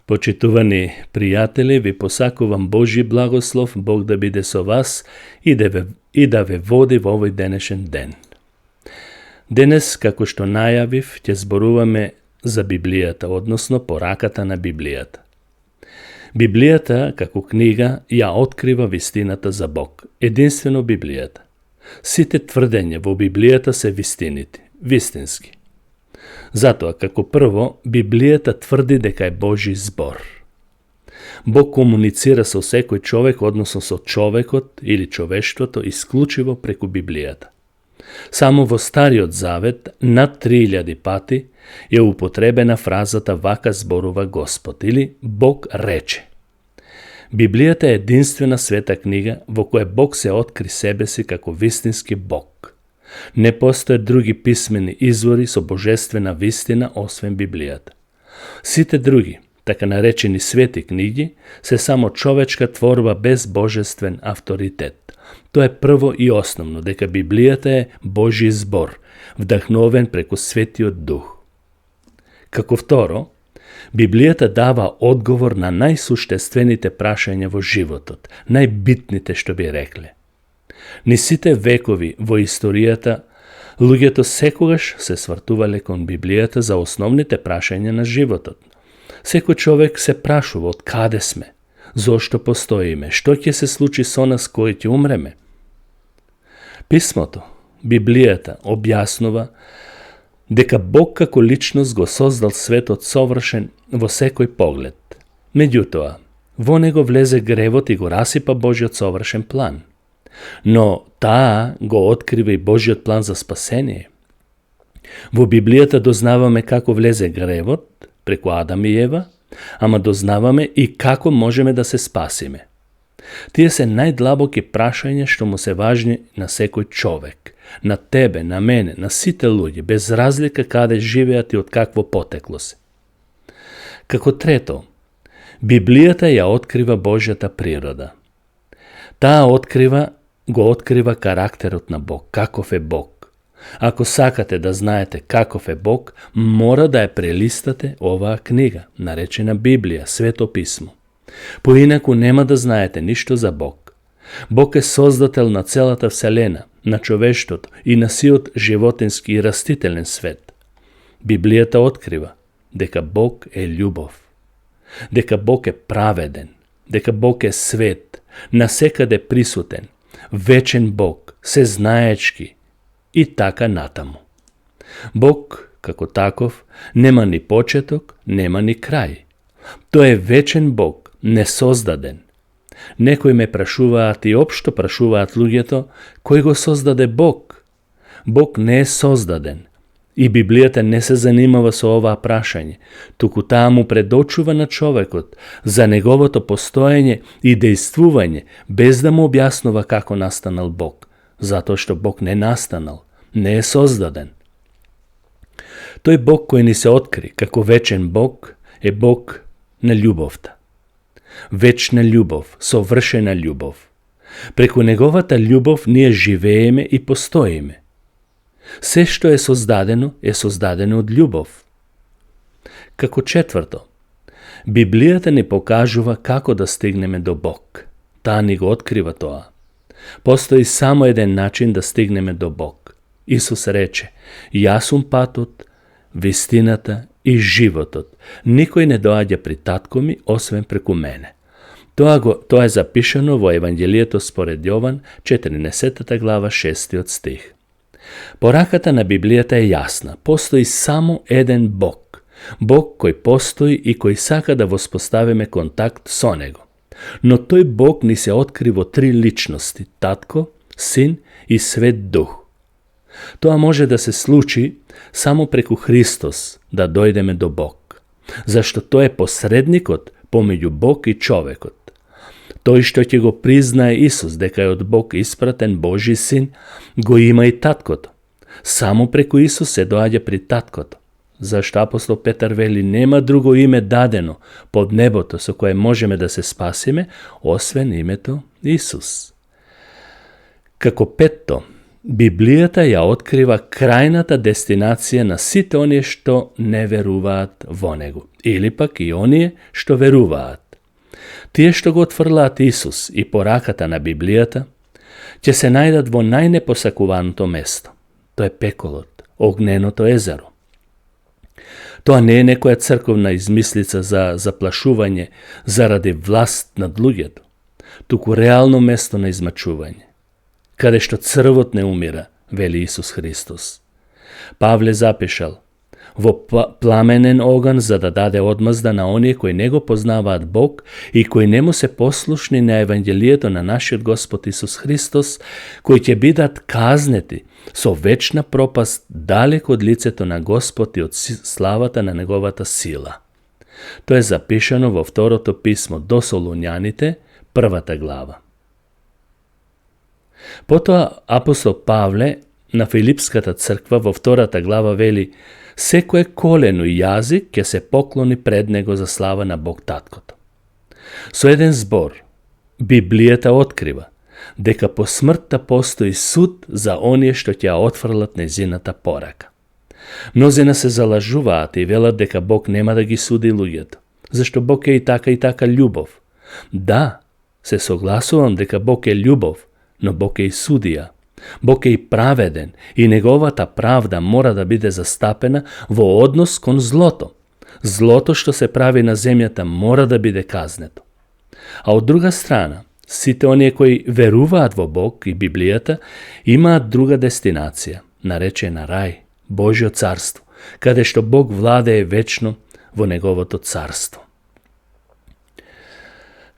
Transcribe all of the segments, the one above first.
Почитувани пријатели, ви посакувам Божи благослов, Бог да биде со вас и да ве води во овој денешен ден. Денес, како што најавив, ќе зборуваме за Библијата, односно пораката на Библијата. Библијата, како книга, ја открива вистината за Бог, единствено Библијата. Сите тврдења во Библијата се вистински. Затоа, како прво, Библијата тврди дека е Божи збор. Бог комуницира со секој човек, односно со човекот или човештвото, исклучиво преку Библијата. Само во Стариот Завет, над 3000 пати, е употребена фразата "Вака зборува Господ" или "Бог рече". Библијата е единствена света книга во која Бог се откри себе си како вистински Бог. Не постојат други писмени извори со божествена вистина освен Библијата. Сите други, така наречени свети книги, се само човечка творба без божествен авторитет. Тоа е прво и основно, дека Библијата е Божи збор, вдахновен преку Светиот Дух. Како второ, Библијата дава одговор на најсуштествените прашања во животот, најбитните што би рекле. Ни сите векови во историјата, луѓето секогаш се свртувале кон Библијата за основните прашања на животот. Секој човек се прашува од каде сме, зошто постоиме, што ќе се случи со нас кој ќе умреме. Писмото, Библијата, објаснува дека Бог како личност го создал светот совршен во секој поглед. Меѓутоа, во него влезе гревот и го расипа Божиот совршен план. Но таа го открива и Божиот план за спасение. Во Библијата дознаваме како влезе гревот преку Адам и Ева, ама дознаваме и како можеме да се спасиме. Тие се најдлабоки прашања што му се важни на секој човек, на тебе, на мене, на сите луѓе, без разлика каде живеат и од какво потекло се. Како трето, Библијата ја открива Божјата природа. Таа го открива карактерот на Бог, каков е Бог. Ако сакате да знаете каков е Бог, мора да ја прелистате оваа книга, наречена Библија, Свето писмо. Поинаку нема да знаете ништо за Бог. Бог е создател на целата вселена, на човештвото и на сиот животински и растителен свет. Библијата открива дека Бог е љубов, дека Бог е праведен, дека Бог е свет, насекаде присутен, вечен Бог, сезнаечки и така натаму. Бог, како таков, нема ни почеток, нема ни крај. Тој е вечен Бог, несоздаден. Некои ме прашуваат и општо прашуваат луѓето, кој го создаде Бог? Бог не е создаден. И Библијата не се занимава со оваа прашање, туку таа му предочува на човекот за неговото постоење и дејствување, без да му објаснува како настанал Бог, затоа што Бог не настанал, не е создаден. Тој Бог кој ни се откри како вечен Бог е Бог на љубовта. Вечна љубов, совршена љубов. Преку неговата љубов ние живееме и постоиме. Се што е создадено од љубов. Како четврто, Библијата ни покажува како да стигнеме до Бог. Таа ни го открива тоа. Постои само еден начин да стигнеме до Бог. Исус рече: "Јас сум патот, вистината и животот. Никој не доаѓа при татко ми, освен преку мене." Тоа е запишано во Евангелието според Јован, 14 глава, 6 стих. Пораката на Библијата е јасна. Постои само еден Бог. Бог кој постои и кој сака да воспоставиме контакт со Него. Но тој Бог ни се откри во три личности: Татко, Син и Свет Дух. Тоа може да се случи само преку Христос да дојдеме до Бог, зашто тој е посредникот помеѓу Бог и човекот. Тој што ќе го признае Исус дека е од Бог испратен Божи Син, го има и Таткото. Само преку Исус се доаѓа при Таткото. Зашто апостол Петар вели: "Нема друго име дадено под небото со кое можеме да се спасиме, освен името Исус." Како петто, Библијата ја открива крајната дестинација на сите оние што не веруваат во него, или пак и оние што веруваат. Тие што го отфрлаат Исус и пораката на Библијата, ќе се најдат во најнепосакуваното место. Тоа е пеколот, огненото езеро. Тоа не е некоја црковна измислица за заплашување заради власт над луѓето, туку реално место на измачување, каде што црвот не умира, вели Исус Христос. Павле запишал: во пламенен оган за да даде одмазда на оние кои не го познаваат Бог и кои не му се послушни на Евангелието на нашиот Господ Исус Христос, кои ќе бидат казнети со вечна пропаст далеко од лицето на Господ и од славата на неговата сила. Тоа е запишано во второто писмо до Солуњаните, 1 глава. Потоа апостол Павле на Филипската црква во 2 глава вели: секое колено и јазик ќе се поклони пред него за слава на Бог Таткото. Со еден збор, Библијата открива дека по смртта постои суд за оние што ќе ја отфрлат нејзината порака. Мнозина се залажуваат и велат дека Бог нема да ги суди луѓето, зашто Бог е и така љубов. Да, се согласувам дека Бог е љубов, но Бог е и судија. Бог е и праведен и неговата правда мора да биде застапена во однос кон злото. Злото што се прави на земјата мора да биде казнето. А од друга страна, сите оние кои веруваат во Бог и Библијата имаат друга дестинација, наречена рај, Божјо царство, каде што Бог владее вечно во неговото царство.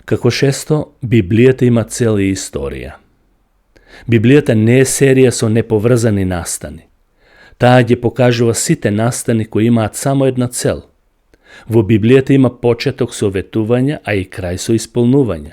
Како шесто, Библијата има цел и историја. Библијата не е серија со неповрзани настани. Таа ги покажува сите настани кои имаат само една цел. Во Библијата има почеток со ветување, а и крај со исполнување.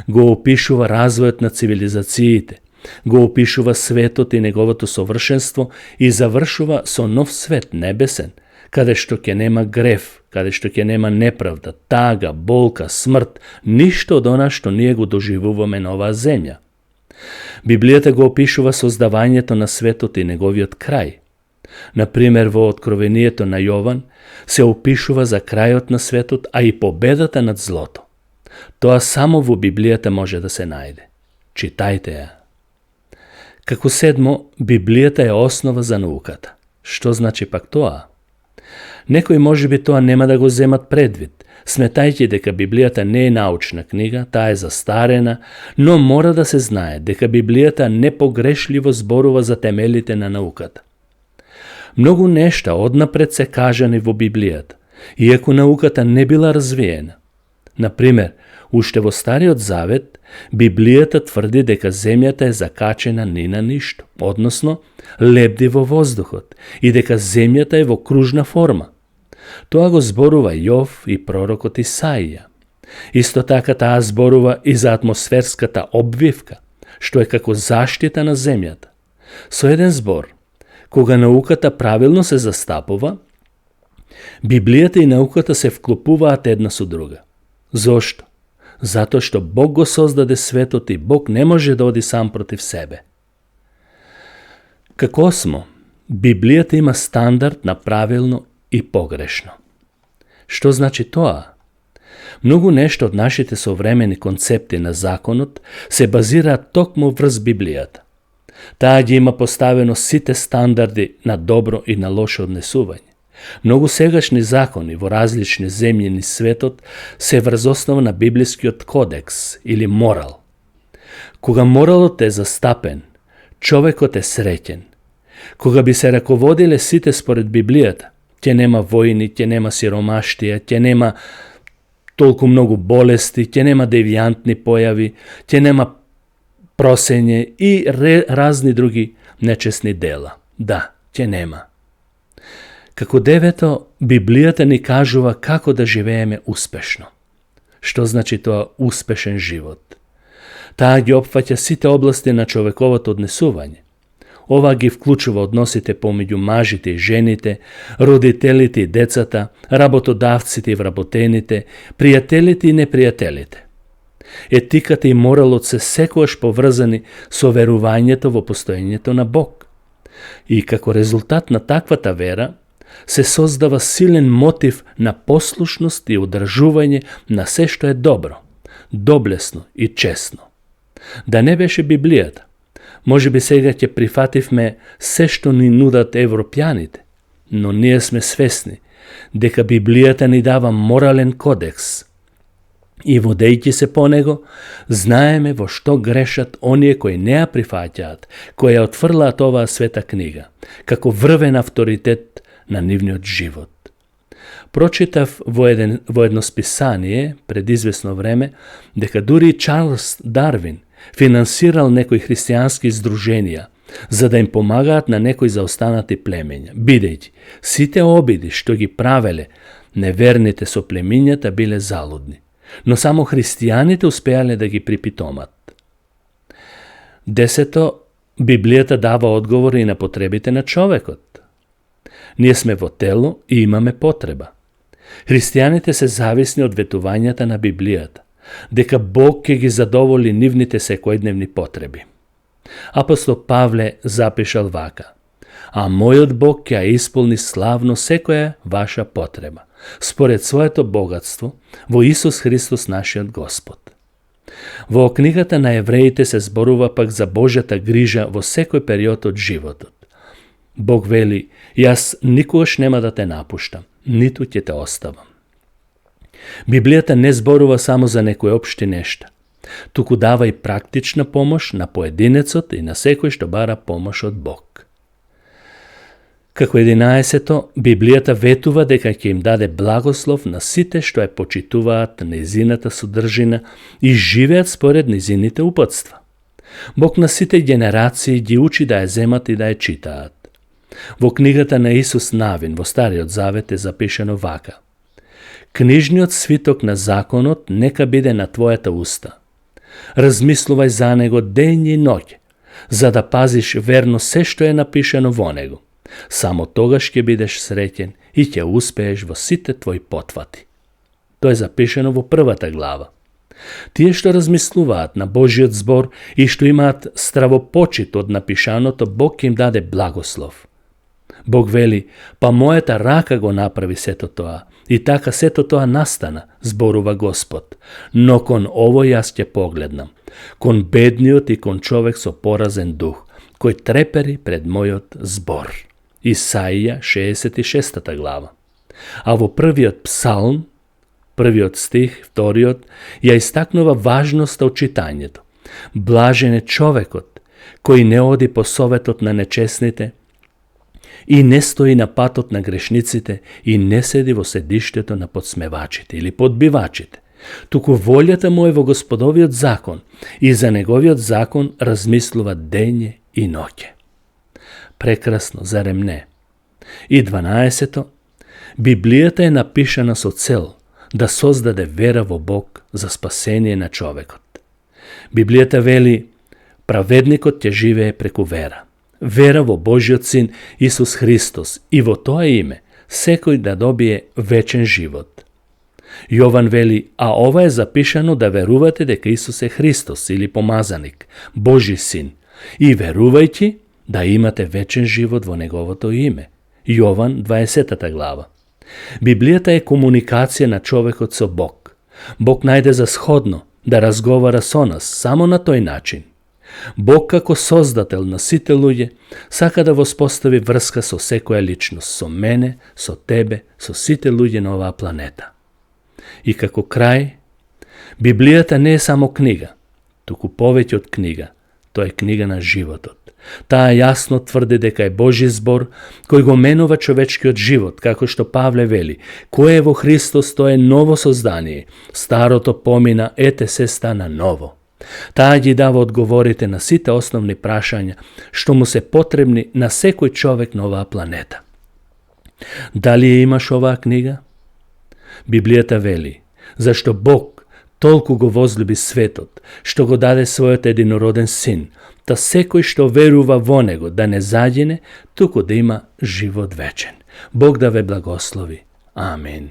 Го опишува развојот на цивилизациите, го опишува светот и неговото совршенство и завршува со нов свет небесен, каде што ќе нема грев, каде што ќе нема неправда, тага, болка, смрт, ништо од она што ние го доживуваме на оваа земја. Библијата го опишува создавањето на светот и неговиот крај. Например, во Откровението на Јован се опишува за крајот на светот, а и победата над злото. Тоа само во Библијата може да се најде. Читајте ја. Како седмо, Библијата е основа за науката. Што значи пак тоа? Некои можеби тоа нема да го земат предвид, сметајќи дека Библијата не е научна книга, таа е застарена, но мора да се знае дека Библијата непогрешливо зборува за темелите на науката. Многу нешта однапред се кажани во Библијата, иако науката не била развиена. Например, уште во Стариот Завет, Библијата тврди дека земјата е закачена ни на ништо, односно лебди во воздухот, и дека земјата е во кружна форма. Тоа го зборува Јов и пророкот Исаија. Исто така таа зборува и за атмосферската обвивка, што е како заштита на земјата. Со еден збор, кога науката правилно се застапува, Библијата и науката се вклопуваат една со друга. Зошто? Затоа што Бог го создаде светот и Бог не може да оди сам против себе. Како осмо, Библијата има стандард на правилно и погрешно. Што значи тоа? Многу нешто од нашите современи концепти на законот се базираат токму врз Библијата. Таа ги има поставено сите стандарди на добро и на лошо однесување. Многу сегашни закони во различни земји низ светот се врз основа на библискиот кодекс или морал. Кога моралот е застапен, човекот е среќен. Кога би се раководиле сите според Библијата, ќе нема војни, ќе нема сиромаштија, ќе нема толку многу болести, ќе нема девијантни појави, ќе нема просење и разни други нечесни дела. Да, ќе нема. Како девето, Библијата ни кажува како да живееме успешно. Што значи тоа успешен живот? Таа ги опфаќа сите области на човековото однесување. Ова ги вклучува односите помеѓу мажите и жените, родителите и децата, работодавците и вработените, пријателите и непријателите. Етиката и моралот се секогаш поврзани со верувањето во постоењето на Бог. И како резултат на таквата вера, се создава силен мотив на послушност и одржување на се што е добро, доблесно и честно. Да не беше Библијата, може би сега ќе прифативме се што ни нудат европјаните, но ние сме свесни дека Библијата ни дава морален кодекс и водејќи се по него, знаеме во што грешат оние кои не ја прифаќаат, кои ја отфрлаат оваа света книга, како врвен авторитет на нивниот живот. Прочитав во едно списание пред известно време дека дури Чарлс Дарвин финансирал некои христијански здруженија за да им помагаат на некои заостанати племења, бидејќи сите обиди што ги правеле неверните со племињата биле залудни, но само христијаните успеале да ги припитомат. 10. Библијата дава одговори и на потребите на човекот. Ние сме во тело и имаме потреба. Христијаните се зависни од ветувањата на Библијата, дека Бог ќе ги задоволи нивните секојдневни потреби. Апостол Павле запишал вака: а мојот Бог ќе ја исполни славно секоја ваша потреба, според своето богатство во Исус Христос нашиот Господ. Во книгата на евреите се зборува пак за Божјата грижа во секој период од животот. Бог вели: јас никогаш нема да те напуштам, ниту ќе те оставам. Библијата не зборува само за некои општи нешта, туку дава и практична помош на поединецот и на секој што бара помош од Бог. Како 11. Библијата ветува дека ќе им даде благослов на сите што ја почитуваат нејзината содржина и живеат според нејзините упатства. Бог на сите генерации ги учи да ја земат и да ја читаат. Во книгата на Исус Навин во Стариот Завет е запишено вака: книжниот свиток на законот нека биде на твојата уста. Размислувај за него ден и ноќ, за да пазиш верно се што е напишано во него. Само тогаш ќе бидеш среќен и ќе успееш во сите твои потвати. Тоа е запишено во 1 глава. Тие што размислуваат на Божиот збор и што имаат стравопочит од напишаното, Бог ќе им даде благослов. Бог вели: па мојата рака го направи сето тоа, и така сето тоа настана, зборува Господ. Но кон ово јас ќе погледнам, кон бедниот и кон човек со поразен дух, кој трепери пред мојот збор. Исаија 66 глава. А во првиот псалм, 1 стих, 2, ја истакнува важноста од читањето. Блажен е човекот кој не оди по советот на нечесните и не стои на патот на грешниците и не седи во седиштето на подсмевачите или подбивачите. Туку волјата му е во Господовиот закон и за неговиот закон размислува дење и ноќе. Прекрасно, зарем не? И 12. Библијата е напишана со цел да создаде вера во Бог за спасение на човекот. Библијата вели: праведникот ќе живее преку вера. Вера во Божиот Син Исус Христос и во тоа име секој да добие вечен живот. Јован вели: а ова е запишано да верувате дека Исус е Христос или помазаник, Божи Син, и верувајќи да имате вечен живот во Неговото име. Јован 20 глава. Библијата е комуникација на човекот со Бог. Бог најде за сходно да разговара со нас само на тој начин. Бог како создател на сите луѓе сака да воспостави врска со секоја личност, со мене, со тебе, со сите луѓе на оваа планета. И како крај, Библијата не е само книга, туку повеќе од книга, тоа е книга на животот. Таа јасно тврди дека е Божи збор кој го менува човечкиот живот, како што Павле вели: кој е во Христос, тоа е ново создание, старото помина, ете се стана ново. Таа ги дава одговорите на сите основни прашања што му се потребни на секој човек на оваа планета. Дали ја имаш оваа книга? Библијата вели: зашто Бог толку го возлюби светот, што го даде својот единороден син, та секој што верува во него да не загине, туку да има живот вечен. Бог да ве благослови. Амин.